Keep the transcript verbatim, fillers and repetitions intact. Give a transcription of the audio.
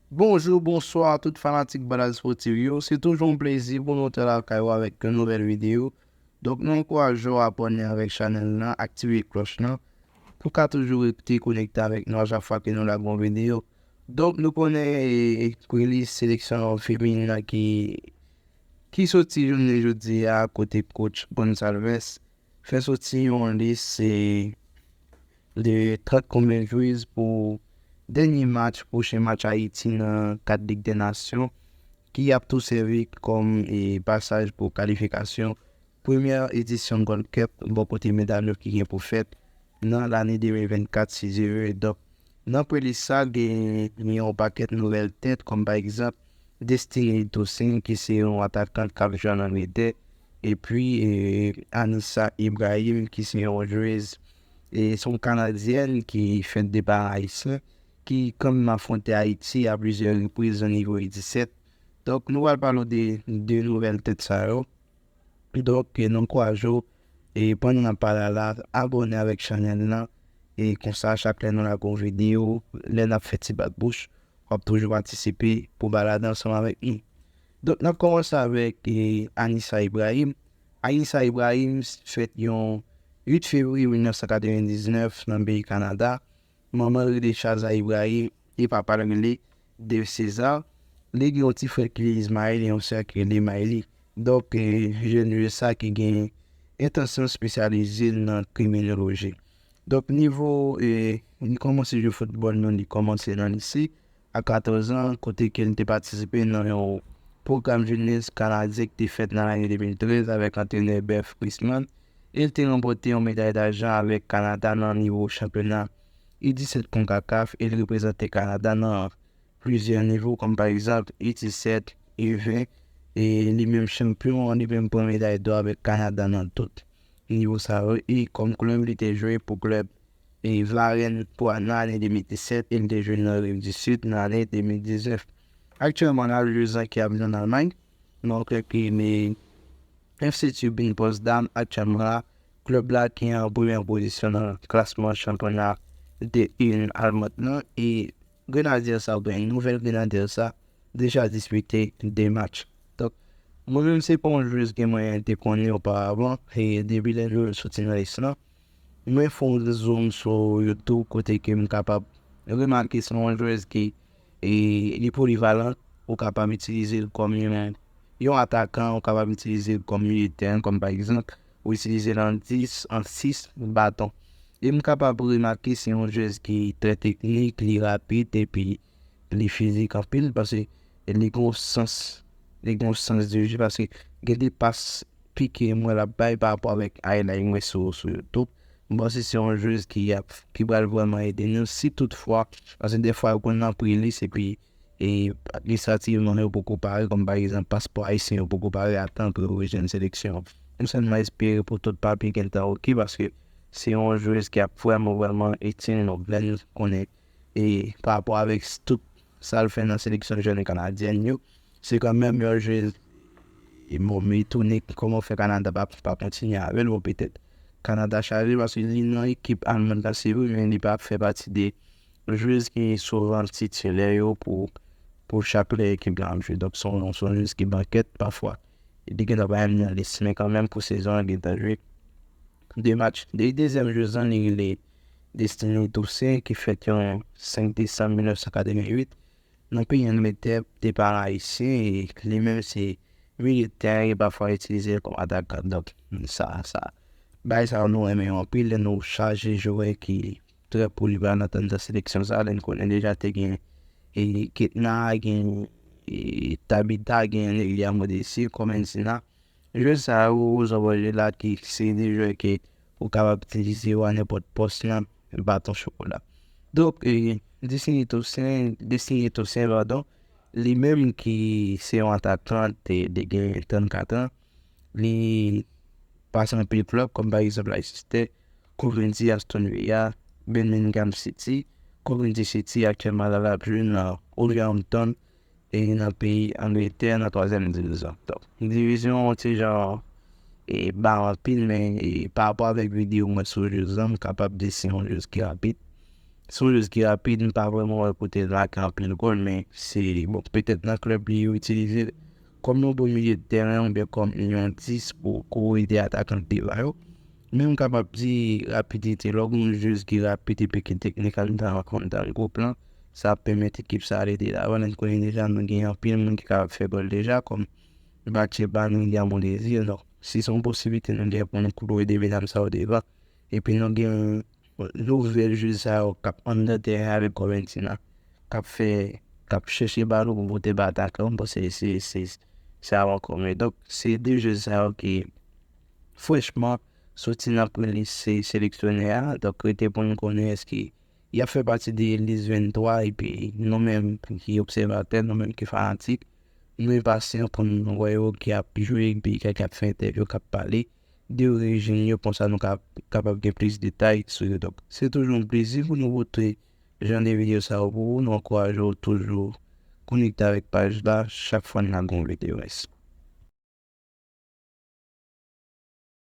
Bonjou, bonswa tout fanatik Balad Sportif yo. Se toujou yon plezi pou nou te lakay ou avèk yon nouvèl videyo. Donk, nou ankouraje w abòne avèk chanèl lan, aktive klòch lan, pou w ka toujou rete konekte avèk nou a chak fwa ke nou lage yon videyo. Donk, nou konnen, e, e, Prelis seleksyon feminin lan ki, ki soti jounen jodi a, kote coach Gonçalves fè soti yon lis, e, de trant konbyen jwez pou dènye match, pwochen match Ayiti nan kad Lig dè Nasyon, ki ap tou sèvi kòm, e, pasaj pou kalifikasyon premyè edisyon Gold Cup bò kote medam yo ki gen pou fèt nan lane de mil vennkat, si Dye vle. Donk, nan prelis sa, gen yon pakèt nouvèl tèt, kòm pa egzanp, Destiny Toussaint, ki se yon atakan k ap jwe ann Angletè, epi, e, Anissa Ibrahim, ki se yon jwez, e, se yon Kanadyèn ki fèt de paran ayisyen, ki kanmenm afwonte Ayiti a plizyè repriz nan nivo U disèt. Donk, nou pral pale w de, de nouvèl tèt sa yo. Donk, e, nou ankouraje w, e, pandan n ap pale a la, abòne avèk chanèl lan, e konsa, chak lè nou lage yon videyo, lè n ap fè ti bat bouch, w ap toujou patisipe pou balad ansanm avèk nou. Donk, n ap kòmanse avèk, e, Anissa Ibrahim. Anissa Ibrahim fèt yon uit fevriye mil nèf san katrevendiznèf nan peyi Kanada. Manman l rele Shaza Ibrahim e papa l rele Dave César. Li gen yon ti frè ki rele Ismaël e yon sè ki rele Mayli. Donk, e, jèn jwez sa ki gen entansyon espesyalize l nan kriminoloji. Donk, nivo, e, li kòmanse jwe foutbòl nan, li kòmanse nan lise a katòz an, kote ke l te patisipe nan yon pwogram jenès kanadyen ki te fèt nan lane de mil trèz avèk antrenè Bert Friesman, e l te ranpòte yon meday dajan avèk Kanada nan nivo chanpyona U disèt CONCACAF, e l reprezante Kanada nan plizyè nivo, kòm pa egzanp U disèt, U ven, e li menm chanpyon, li menm pran meday dò avèk Kanada nan tout nivo sa yo. E kòm klèb, li te jwe pou klèb, e, Varennes Poix nan ane de mil disèt, e li te jwe nan Rive du Sud nan ane de mil diznèf. Aktyèlman, l ap jwe zan ki ap jwe ann Almay, nan yon klèb ki rele F C Turbine Potsdam. Aktyèlman la, klèb la ki an premyè pozisyon nan klasman chanpyona D un alman nan, e Grenadye sa, oubyen nouvèl Grenadye sa, deja dispite de match. Donk, mwen menm se pa yon jwez ke mwen te konnen oparavan, e depi lè yo soti nan lis lan, mwen fè yon zoom sou YouTube kote ke m kapab remake se yon jwez ki, e, li polivalan, ou kapab itilize l kòm yon, yon atakan, ou kapab itilize l kòm milye tèren, kòm pa egzanp, ou itilize l an dis, an sis, baton. E m kapab remake se yon jwez ki trè teknik, li rapid, epi li fizik anpil, paske li gen yon sans, li gen yon sans de jeu, paske gen de pas pike mwen l ap bay pa rapò avèk highlight mwen sou, sou YouTube. M panse se yon jwez ki ap, ki pral vrèman ede nou, si toutfwa, paske defwa yo konn nan prelis, epi, e, administrativman yo poko pare, kòm pa egzanp, paspò ayisyen yo poko pare a tan pou yo rejwenn seleksyon. M sèlman espere pou tout papye gentan oke, paske se yon jwez ki ap vrèman, vrèman itil nou, lè nou konnen, e, pa rapò avèk s-, tout sa l fè nan seleksyon jèn kanadyèn yo, se kanmenm yon jwez, e, bon, m etone kòman fè Kanada pa, pa kontinye avè l, bon, petèt Kanada chaje, paske li nan ekip alman nan, se vre, men li pa fè pati de jwez ki souvan titilè yo pou, pou chak lè ekip la ap jwe. Donk, se yon, se yon jwez ki bankèt pafwa. Li gentan pa menm nan lis, men kanmenm pou sezon an, li gentan jwe de match. De, dezyèm jwez lan, li rele Destiny Toussaint, ki fèt yon senk desanm mil nèf san katrevenn uit nan peyi Angletè, de paran ayisyen, e li menm se milye tèren, e pafwa itilize l kòm atakan. Donk, sa, sa, bagay sa yo nou renmen yo anpil, lè nou chaje jwè ki trè polivalan nan seleksyon sa, lè n konnen deja te gen, e, Ketna, gen, e, Tabitha, gen Nelia Modesi, Comencina. Jwè sa yo, Rouzan Bòjela, ki se de jwè ke ou kapab itilize yo a nenpòt pòs nan baton chokola. Donk, e, Destiny Toussaint, Destiny Toussaint, padon, li menm ki se yon atakan, te, te gen trannkat an, li pase anpil klèb, kòm pa egzanp Leicester, Coventry, Aston Villa, Birmingham City, Coventry City, aktyèlman la l ap jwe nan Wolverhampton, e nan peyi Angletè, nan twazyèm divizyon. Donk, divizyon yon ti jan, e, ba anpil, men, e, pa rapò avèk videyo mwen sou jwez lan, m kapab di se yon jwez ki rapid. Se yon jwez ki rapid, m pa vrèman wè kote l make anpil gòl, men se, bon, petèt nan klèb li yo itilize l kòm yon bon milye de tèren oubyen kòm yon dis pou, pou ede atakan devan yo. Men m kapab di rapidite, lè w gen yon jwez ki rapid epi ki teknik anndan, anndan gwoup lan, sa ap pèmèt ekip sa ale de lavan. Lè n konnen deja nou gen anpil moun ki kapab fè gòl deja, kòm Batcheba, nou gen William Désir. Donk, si se yon posiblite nou gen pou nou kloure de medam sa yo devan, epi nou gen nouvèl jwez sa yo k ap anndan tèren avèk Corventina, k ap fè, k ap chèche balon pou pote ba atakan, m panse se, se, se avan kòm. Donk, se de jwez sa yo ki, frèchman, soti nan prelis se seleksyonè a. Donk, rete pou n konnen èske y ap fè pati de lis venntwa, epi nou menm ki obsèvatè, nou menm ki fanatik, nou enpasyan pou n wè yo ki ap jwe, epi ki ap fè entèvyou, k ap pale de rejim yo, konsa nou ka kapab gen plis detay sou yo. Donk, se toujou yon plezi pou nou pote jan de videyo sa yo pou ou. Nou ankouraje w toujou konekte avèk paj la chak fwa n lage yon videyo. Mèsi.